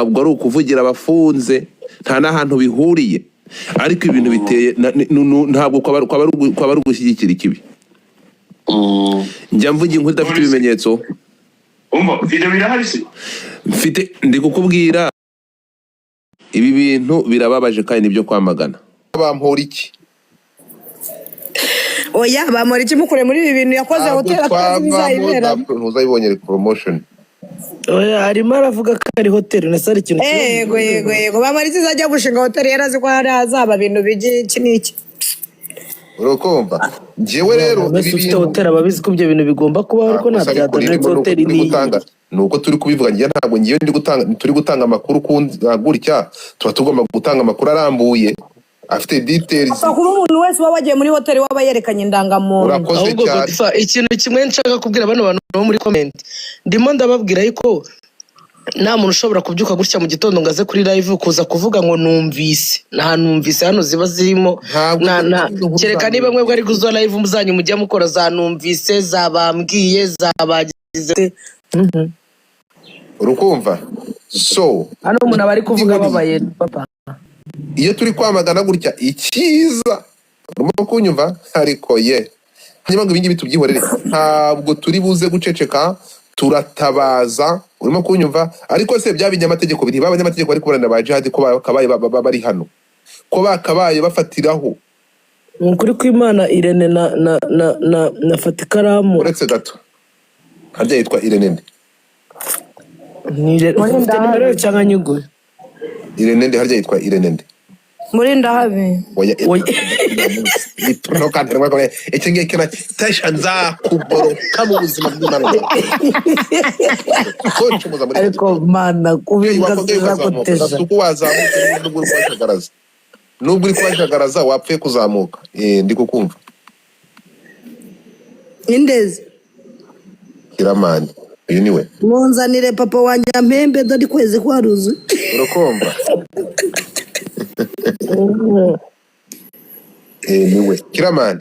Ntabwo ari ukuvugira abafunze, nta n'ahantu bihuriye, ariko ibintu biteye ntabwo kwaba ari ugushyigikira ikibi. Njya mvuga inkuru idafite None se- ibimenyetso. Umva, video irahari se? Mfite, ndi kukubwira, ibi bintu birababaje kandi nibyo kwamagana. Bampora iki? Oya, bamora iki? Mukure muri ibi bintu yakoze Ntabwo hoteli atazi twavamo. ibizayiberamo. Ntuzayibonye promotion. Oya, arimo aravuga ko ari hoteli na hari ikintu. Yego, bamora iki? Izajya gushinga hoteli yarazi ko hari hazaba ibintu by'iki n'iki. Urakumva, njyewe rero Umuntu wese ibi ufite bintu hoteli aba abizi ko ibyo bintu bigomba kubaho, ariko nta gusa bya ariko aderesi ririmo ni uko hoteli turi ni gutanga, ni uko turi kubivuga. Njye ntabwo ngiye, ndi gutanga, turi gutanga amakuru ku gutya, tuba tugomba gutanga amakuru arambuye afite details. Apfa kuba umuntu wese uba wagiye muri hoteli waba yerekanye indangamuntu. Urakoze Ahubwo cyane. Godfa, ikintu kimwe nshaka kubwira bano bantu bo muri comment, ndimo ndababwira yuko nta muntu ushobora kubyuka gutya mu gitondo ngo aze kuri live kuza kuvuga ngo numvise, nta numvise hano ziba zirimo. Ntabwo nta izo nkuru kereka za niba mwebwe ari kuzo live muzanyu mujya mukora za numvise, zabambwiye, zabagize. Urukumva, so Hano umuntu aba ari kuvuga Ihuriye. ababaye, papa. Iyo turi kwamagana gutya icyiza, urimo kunyumva, ariko ye hanyuma ngo ibingibi tubyihorere, ntabwo turi buze guceceka, turatabaza, urimo kunyumva? Ariko se bya binyamategeko biri, ba banyamategeko bari kuburana ba Jihad, ko bakabaye bari hano, ko bakabaye bafatiraho? Ni ukuri kw'Imana, Irene na Fatikaramu. Uretse gato, harya yitwa Irene nde? Ni Irene. Muri Ufite nimero ye cyangwa nyiguhe? Irene nde? Harya yitwa Irene nde? Muri ndahabi. Oya. Oya. Iki ngiki na tesha, nzakugoroka mu buzima bw'Imana kuncumuza muri Ariko Mana, kubivuga wakongera ukazamuka. sinzagutesha. Gasuku, wazamutse nubwo uri kubajagaraza, nubwo uri kubajagaraza, wapfuye kuzamuka. Eh, ndi kukumva. Indezi. Kiramani, uyu ni we. Munzanire papa wanjye ampembe, dore kwezi kwaruzuye. Urakumva? Eh, ni we Kiramani.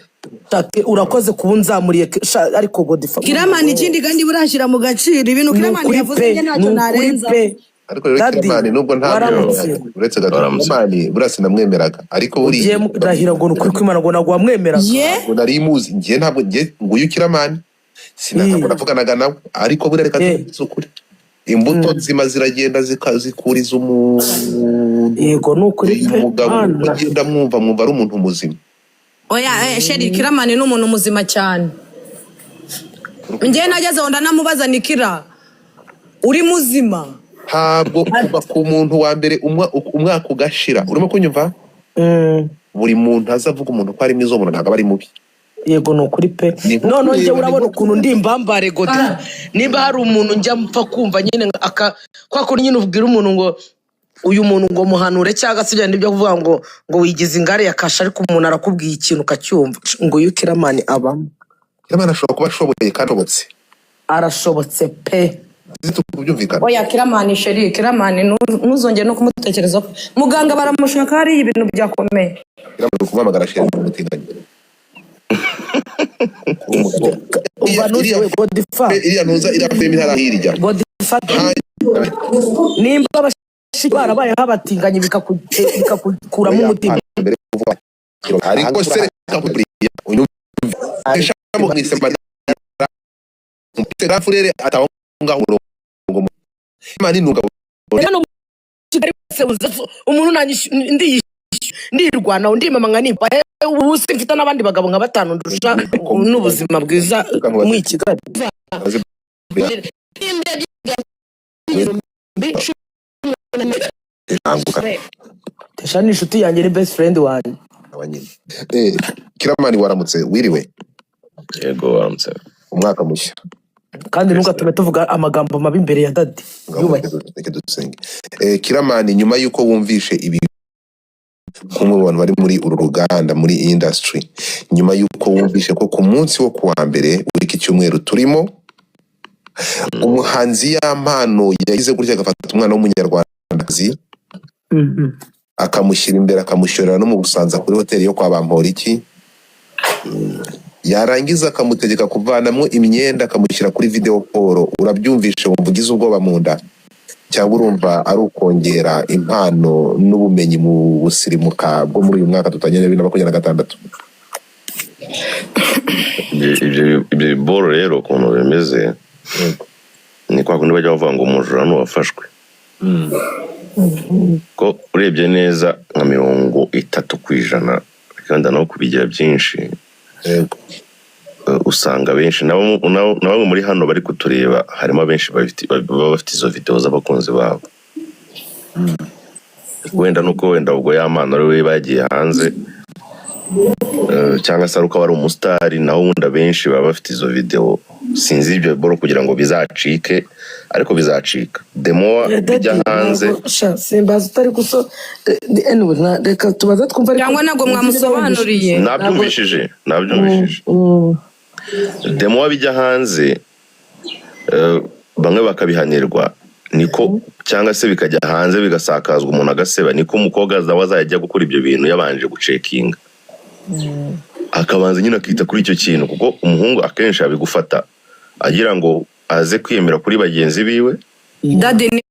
Take, urakoze kuba unzamuriye ariko Godifa. Kiramani, ikindi kandi burashyira mu gaciro ibintu Ni Kiramani ukuri yavuze, pe, njye ni ntacyo ukuri narenza. pe. Ariko rero Daddy, Kiramani, nubwo nta waramutse. uretse gato. Waramutse. Kiramani buriya sinamwemeraga, ariko Ugiye buriya rahira ngo ni ukuri kw'Imana ngo ntabwo wamwemeraga. Ye. Ntabwo nari muzi njye, ntabwo njye nguyu Kiramani ntabwo navuganaga nawe, ariko buriya reka tuvuze ukuri, imbuto nzima ziragenda zikuriza umuntu. Yego, ni ukuri Uyu pe. mugabo Mana. uko ngenda mwumva, mwumva ari umuntu muzima. Oya, chéri, Kiramani ni umuntu muzima cyane. Njye nagezeho ndanamubaza: "Ni Kira, uri muzima?" Ntabwo kuva ku muntu wa mbere umwaka ugashira, urimo kunyumva? Mm. Buri muntu aza avuga umuntu ko ari mwiza, uwo muntu ntabwo aba ari mubi. Yego, ni ukuri pe. Ni nko Noneho njye kureba, ni urabona nko ukuntu ndi imbambare, Godifa, nimba hari umuntu njya mpfa kumva nyine aka kwa kundi nyine ubwira umuntu ngo uyu muntu ngo muhanure, cyangwa se ibyo byo kuvuga ngo wigize ingare ya kasha, ariko umuntu arakubwiye ikintu ukacyumva, ngo uyu Kiramani abamo. Kiramani ashobora kuba ashoboye kandi ashobotse. Arashobotse pe. Nzi kubyumvikana. Oya, Kiramani, chéri, Kiramani ntuzongere no kumutekerezaho. Muganga baramushaka hariya, ibintu byakomeye. Kiramani uri kumuhamagara chéri umutinganyi. Kuba umugabo. Umva. Iriya Ntuze we Godifa. Iriya ntuza, iriya filime ihari hirya. Godifa, nimba abashiki barabayeho abatinganyi bikakukuramo Oya, umutima. Mbere yo kuvuga, ariko se reka nkubwire, unyumve, mwise furere ataho ngaho umurongo Imana ni umugabo. Hano muri Kigali wese umuntu ndiyishyura, ndirwanaho, ndimama nka nimba ubu se mfite n'abandi bagabo nka batanu ndusha n'ubuzima bwiza muri Kigali. Kanguka. Tesha ni inshuti yanjye, ni best friend wanjye. Nawe nyine. Eh, Kiramani, waramutse, wiriwe? Yego, waramutse. Umwaka mushya. Kandi ntugatume tuvuga amagambo mabi imbere ya daddy. Ngaho. Yubahye. Reka dusenge. Eh, Kiramani, nyuma y'uko wumvishe ibi nk'umwe mu bantu bari muri uru ruganda, muri iyi industry, nyuma y'uko wumvishe ko ku munsi wo kuwa mbere w'iki cyumweru turimo, umuhanzi Yampano yagize gutya agafata umwana w'umunyarwandakazi, akamushyira imbere, akamushorera no mu Busanza kuri hoteli yo kwa Bamporiki, yarangiza akamutegeka kuvanamo imyenda, akamushyira kuri video call, urabyumvishe, wumva ugize ubwoba mu nda. Cyangwa urumva ari ukongera impano n'ubumenyi mu busirimuka bwo muri uyu mwaka dutangiye, 2026? Ibyo biboro rero, ukuntu bimeze, ni kwa kundi bajya bavuga ngo umujura n'uwafashwe. Ko urebye neza, nka 30%, kandi no kubigira byinshi, usanga benshi na bamwe muri hano bari kutureba, harimo abenshi baba bafite izo video z'abakunzi babo. Wenda nuko wenda ubwo Yampano ari we bagiye hanze, cyangwa se ari uko aba ari umusitari, naho ubundi abenshi baba bafite izo video. Sinzi ibyo boro kugira ngo bizacike, ariko bizacika demowa bijya hanze. Simbaza utari guso. Anyway, reka tubaze twumve, ariko Cyangwa ntabwo mwamusobanuriye? Nabyumvishije, nabyumvishije. Demowa bijya hanze, bamwe bakabihanirwa, niko, cyangwa se bikajya hanze bigasakazwa, umuntu agaseba, niko umukobwa nawe azajya ajya gukora ibyo bintu yabanje gucekinga, akabanza nyine akita kuri icyo kintu, kuko umuhungu akenshi abigufata agira ngo aze kwiyemera kuri bagenzi biwe. Daddy ni